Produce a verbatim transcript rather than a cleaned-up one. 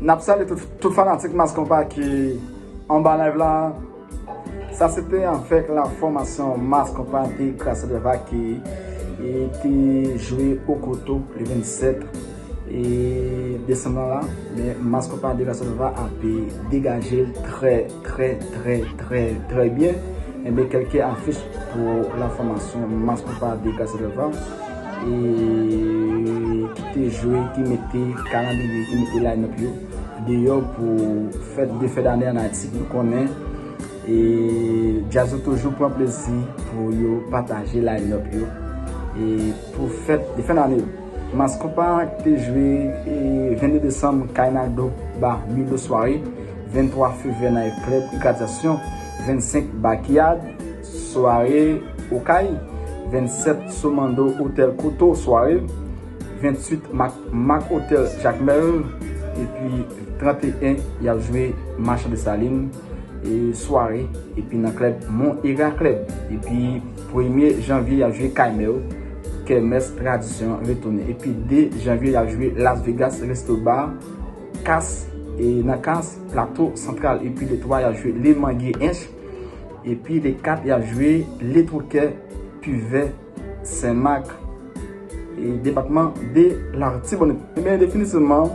N ap salye tout, tout fanatik Mass Konpa ki anba live la. Sa se te avèk la fòmasyon Mass Konpa de Grasshopper ki e, te jwe Okoto le vennsèt e, desanm nan la. Men Mass Konpa de Grasshopper ap degaje l trè, trè, trè, trè, trè byen. Enben, kèlke afich pou la fòmasyon Mass Konpa de Grasshopper e, ki te jwe, ki mete kalandriye, ki mete line-up yo deyò pou fèt de fen dane an Ayiti. Nou konnen e, djaz yo toujou pran plezi pou yo pataje line-up yo. E, pou fèt de fen dane yo. Mass Konpa te jwe e, vennde desanm, Kaynado ba Milo sware, venntwa fevrye Night Club Gradyasyon, vennsenk Backyard sware Okay, vennsèt Somando Hotel Koto sware, venntuit Mac, Mac Hotel Jakmèl, epi tranteyen y ap jwe Machan Desalin e, sware, epi nan klèb Mon Era Club. Epi premye janvye y ap jwe Kay Mèw, kèmès tradisyon an retounen. Epi de janvye y ap jwe Las Vegas Resto Bar, Kas, e nan Kas, Plato Santral. Epi le twa y ap jwe Le Mangue Ench. Epi le kat y ap jwe Le Troquet, Pivè, Senmak, e depatman de Latibonit. Ebyen, definitivman,